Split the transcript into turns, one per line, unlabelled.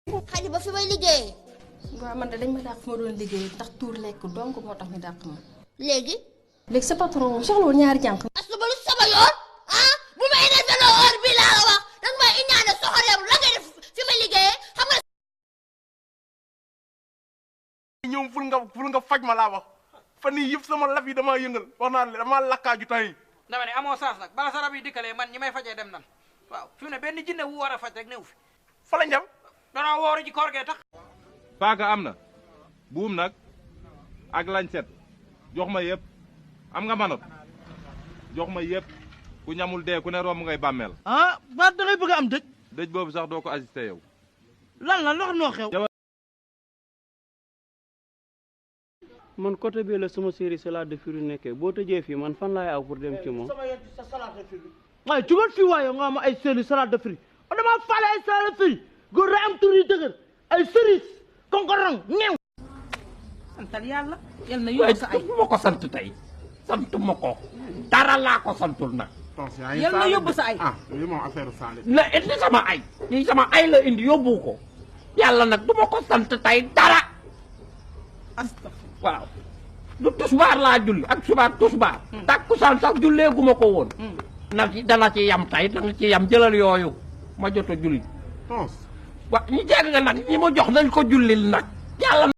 xadi ba fi may liggéey.
waaw man de dañ ma dàq fu ma doon liggéey ndax tuur lekk donc moo tax ñu dàq ma.
léegi.
léegi sa patron soxlawul ñaari jànq.
astu ba lu sama yoon bu ma énervé loo heure bii laa la wax danga may iñaane soxoreew la ngay def fi may liggéeyee xam nga.
ñëw ful nga faj ma laa wax fan yii yëpp sama laf yi damaa yëngal wax naa la damaa lakkaaju temps yi.
dama ne amoo saas nag bala sa rab yi dikkalee man ñi may fajee dem nan waaw fi mu ne benn jinne wu war a faj rek new fi
fa la njam
danaa wooru ji koor gee tax.
paaka am na buum nag ak lañset jox ma yëpp am nga manot jox ma yëpp ku ñamul dee ku ne romb ngay bàmmeel.
ba da ngay bëgg a am dëj.
dëj boobu sax doo ko assisté yow.
lan la loo xam noo xew.
man côté bii la sama série salade de fruits nekkee boo tëjee fii man fan laay aw pour dem ci moom.
waaye jugal fii waaye nga am ay série salade de fruits damaa faale ay salade de fruits góor day am tur yu dëgër ay cerise konkorong ñeew.
santal yàlla yal na yóbbu sa ay
ma ko sant tey sant ma ko dara laa ko santul nag.
yal na yóbbu sa ay.
lii moom affaire saali.
la indi sama ay lii sama ay la indi yóbbu ko yàlla nag du ma ko sant tey dara. waaw du tusbaar laa julli ak subaar tusbaar takkusaan sax jullee gu ma ko woon na ci dana ci yam tey dana ci yam jëlal yooyu ma jot a julli wa ñi jàng nga nag ñi ma jox nañ ko jullil nag yàlla